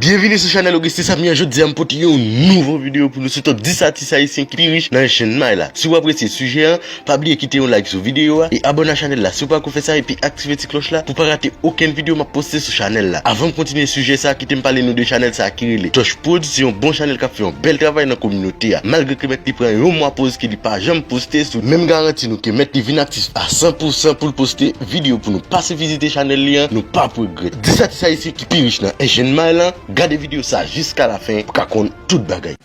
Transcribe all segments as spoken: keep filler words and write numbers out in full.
Byenvini sou chanèl Augustin Samy an. Jodi a m pote yon nouvo videyo pou nou sou top dis atis ayisyen ki pi rich nan Asian Mile la. Si w apresye sijè an, pa bliye kite yon like sou videyo a e abòne a chanèl la si w pako fè sa epi aktive ti klòch la pou pa rate okenn videyo m ap poste sou chanèl la. Avan m kontinye sijè sa, kite m pale nou de chanèl sa ki rele Touch Prod. Se yon bon chanèl k ap fè yon bèl travay nan kominote a. Malgre ke mèt li pran yon mwa poz ke li pa janm poste sou, men m garanti nou ke mèt li vin aktif a san pou san pou l poste videyo pou nou. Pase vizite chanèl li an, nou p ap regrèt. Dis atis ayisyen ki pi rich nan Asian Mile lan, gade videyo sa jiska lafen pou ka konn tout bagay.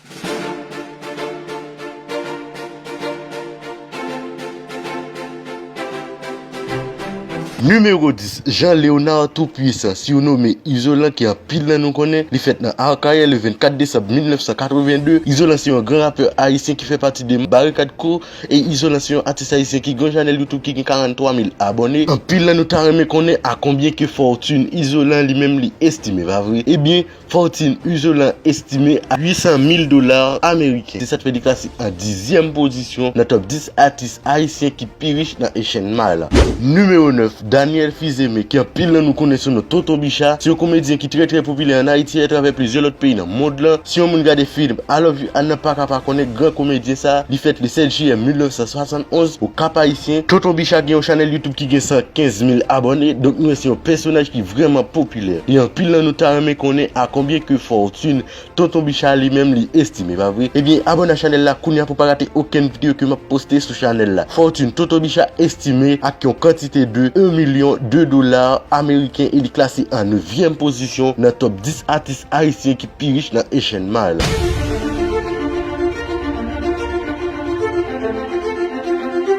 Nimewo dis, Jean Léonard Tout Puissant, siwonome Izolan, ke anpil nan nou konnen. Li fèt nan Akayè le vennkat desanm mil nèf san katreven de. Izolan se yon gran rapè ayisyen ki fè pati de Barikad Crew. E Izolan se yon atis ayisyen ki gen yon chanèl YouTube ki gen karanntwa mil abòne. Anpil nan nou ta renmen konnen a konbyen ke fòtin Izolan li menm li estime, pa vre? Ebyen, fòtin Izolan estime a uit san mil dola ameriken. Se sa k fè li klase an dizyèm pozisyon nan top dis atis ayisyen ki pi rich nan Asian Mile la. Nimewo nèf, Daniel Fils-Aimé, ke anpil nan nou konnen sou non Tonton Bicha, se yon komedyen ki trè, trè popilè ann Ayiti e atravè plizyè lòt peyi nan mond lan. Si yon moun gade fim I Love You Anna pa ka pa konnen gran komedyen sa. Li fèt le sèz jiyè mil nèf san swasannonz o Kap Ayisyen. Tonton Bicha gen yon chanèl YouTube ki gen san kenz mil abòne, donk nou wè se yon pèsonaj ki vrèman popilè. E anpil nan nou ta renmen konnen a konbyen ke fòtin Tonton Bicha li menm li estime, pa vre? Ebyen, abòne a chanèl la kounye a pou pa rate okenn videyo ke m ap poste sou chanèl la. Fòtin Tonton Bicha estime ak yon kantite de en milyon de dola ameriken e li klase an nevyèm pozisyon nan top dis atis ayisyen ki pi rich nan Asian Mile la.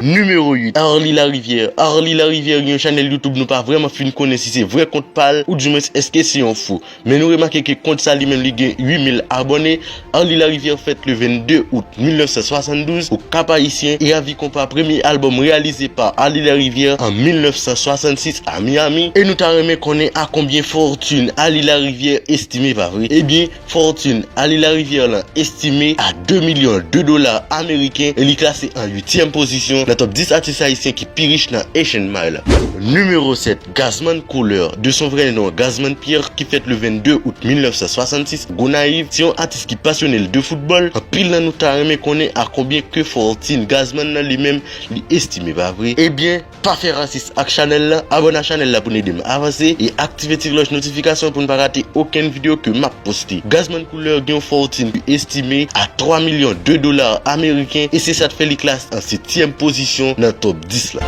Nimewo uit, Arly Larivière. Arly Larivière gen yon chanèl YouTube nou pa vrèman fin konnen si se vrè kont pa l, oudimwens èske se yon fo. Men nou remake ke kont sa li menm li gen uit mil abòne. Arly Larivière fèt le vennde out mil nèf san swasanndouz o Kap Ayisyen e Avi Konpa, premye albòm reyalize pa Arly Larivière an mil nèf san swasannsis a Miami. E nou ta renmen konnen a konbyen fòtin Arly Larivière estime, pa vre? Ebyen, fòtin Arly Larivière lan estime a de milyon de dola ameriken e li klase an uityèm pozisyon nan top dis atis ayisyen ki pi rich nan Asian Mile la. Nimewo sèt, Gazman Couleur, de son vrai nom Gazman Pierre, ki fèt le vennde out mil nèf san swasannsis, Gonayiv, se yon atis ki pasyone l de foutbòl. Anpil nan nou ta renmen konnen a konbyen ke fòtin Gazman nan li menm li estime, pa vre? Ebyen, pa fè rasis ak chanèl la, abòne a chanèl la pou n ede m avanse e aktive ti klòch notifikasyon pou n pa rate okenn videyo ke m ap poste. Gazman Couleur gen yon fòtin ki estime a twa milyon de dola ameriken e se sa k fè li klase an setyèm pozisyon nan top dis la.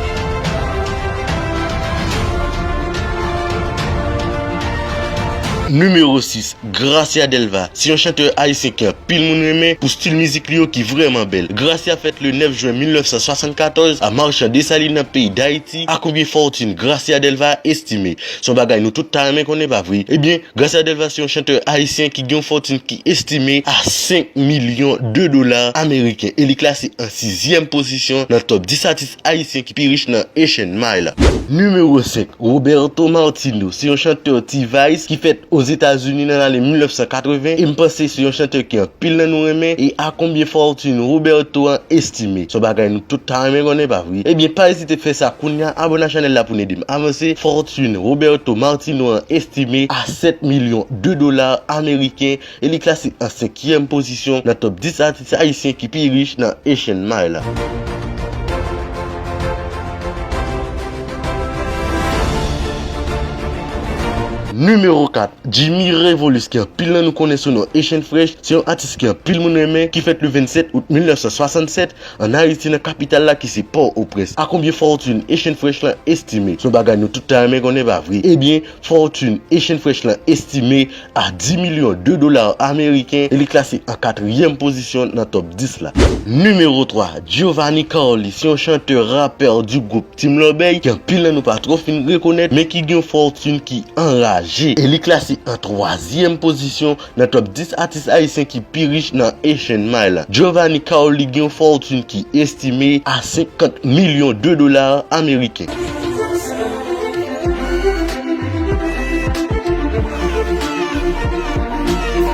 Nimewo sis, Gracia Delva, se yon chantè ayisyen ki anpil moun renmen pou stil mizik li yo ki vrèman bèl. Gracia fèt le nèf jen mil nèf san swasannkatòz a Marchand Dessalines nan peyi Dayiti. A konbyen fòtin Gracia Delva estime? Se yon bagay nou tout ta renmen konnen, pa vre? Ebyen, Gracia Delva se yon chantè ayisyen ki gen yon fòtin ki estime a senk milyon de dola ameriken e li klase an sizyèm pozisyon nan top dis atis ayisyen ki pi rich nan Asian Mile la. Nimewo senk, Roberto Martino, se yon chantè T-Vice ki fèt Ozetazini nan lane mil nèf san katreven e m panse se yon chantè ke anpil nan nou renmen. E a konbyen fòtin Roberto an estime? Se yon bagay nou tout ta renmen konnen, pa vre? Ebyen, pa ezite fè sa kounye a, abòne a chanèl la pou n ede m avanse. Fòtin Roberto Martino an estime a sèt milyon de dola ameriken e li klase an senkyèm pozisyon nan top dis atis ayisyen ki pi rich nan Asian Mile la. Nimewo kat, Jimmy Revolus, ke anpil nan nou konnen sou non Asian Fresh, se yon atis ke anpil moun renmen, ki fèt le vennsèt out mil nèf san swasannsèt ann Ayiti, nan kapital la ki se Pòtoprens. A konbyen fòtin Asian Fresh lan estime? Se yon bagay nou tout ta renmen konnen, pa vre? Ebyen, fòtin Asian Fresh lan estime a dis milyon de dola ameriken e li klase an katriyèm pozisyon nan top dis la. Nimewo twa, Giovanni Carly, se yon chantè rapè du gwoup Team Lòbèy, ke anpil nan nou pa twò fin rekonèt, men ki gen yon fòtin ki anraje e li klase an twazyèm pozisyon nan top dis atis ayisyen ki pi rich nan Asian Mile la. Giovanni Carly gen yon fòtin ki estime a senkant milyon de dola ameriken.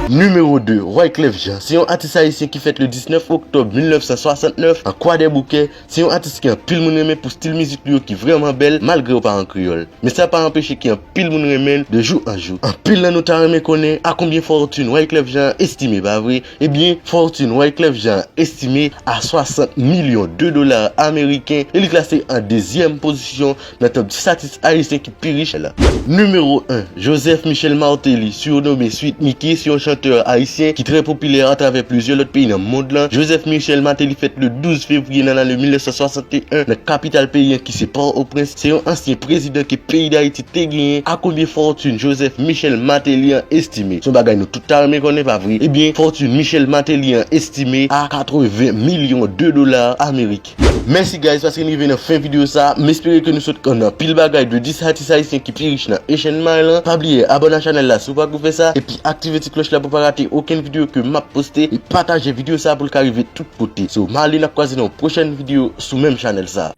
Nimewo de, Wyclef Jean. Se yon atis ayisyen ki fèt le diznèf oktòb mil nèf san swasantnèf an Kwadèboukè. Se yon atis ke anpil moun renmen pou stil mizik li yo ki vrèman bèl, malgre yo pa an kreyòl. Men sa pa anpeche ke anpil moun renmen l de jou an jou. Anpil nan nou ta renmen konnen a konbyen fòtin Wyclef Jean estime, pa vre? Ebyen, fòtin Wyclef Jean estime a swasant milyon de dola ameriken e li klase an dezyèm pozisyon nan top dis atis ayisyen ki pi rich la. Nimewo en, Joseph Michel Martelly, sirnome Sweet Micky, se yon chantè ayisyen ki trè popilè atravè plizyè lòt peyi nan mond lan. Joseph Michel Martelly fèt le douz fevriye nan lane mil nèf san swasannteyen nan kapital peyi an ki se Pòtoprens. Se yon ansyen prezidan ke peyi Dayiti te genyen. A konbyen fòtin Joseph Michel Martelly an estime? Se yon bagay nou tout ta renmen konnen, pa vre? Ebyen, fòtin Michel Martelly an estime a katreven milyon de dola ameriken. Mèsi guys paske n rive nan fen videyo sa. M espere ke nou sot konn anpil bagay de dis atis ayisyen ki pi rich nan Asian Mind lan. Pa bliye abòne a chanèl la si w pako fè sa, epi aktive ti klòch la pou pa rate okenn videyo ke m ap poste, e pataje videyo sa pou l ka rive tout kote. So, m ale, n ap kwaze nan yon pwochèn videyo sou menm chanèl sa.